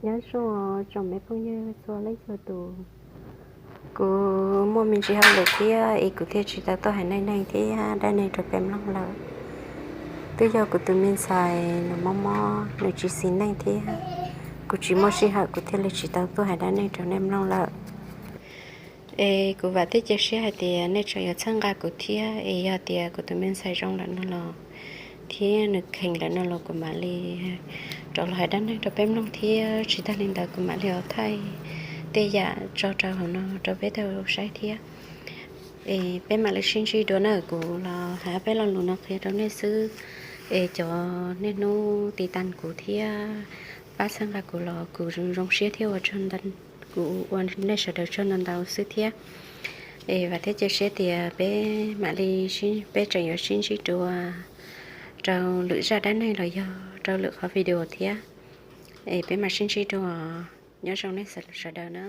Nyob zoo tsoom me phooj ywg txhua leej txhua tus. Kuv muaj me ntsis hauj lwm thiab es kuv thiaj tsis tau tuaj hais dab neeg thiab dab neeg rau peb mloog lawm. Twb yog kuv tus me ntxhais nws mob mob, nws tsis xis neej thiab kuv tsis muaj sij hawm kuv thiaj li tsis tau tuaj hais dab neeg rau nej mloog lawm. Es kuv vam thiab cia siab hais tias nej tseem yuav txhawb nqa kuv thiab, es yog tias kuv tus me ntxhais zoo lawm no los thiab nws kheev lawm no los kuv mam li rov los hais dab neeg rau peb mloog thiab tsis tag li ntawd kuv mam li ho thaij tej yam tso rau hauv no rau peb tau saib thiab. Es peb mam li sib ntsib dua na, kuv los hais peb lo lus no qhia rau nej xwb. Es cov niaj hnub tiv tas kuv thiab pab txhawb nqa kuv los kuv zoo siab thiab ua tsaug, kuv ua nej sawv daws tsaug ntau ntau xwb thiab. Es vam thiab cia siab tias peb mam li, peb tseem yuav sib ntsib dua rau lwm zaj dab neeg los yog rau lwm qhov video thiab. Es peb mam sib ntsib dua, nyob zoo nej sawv daws na.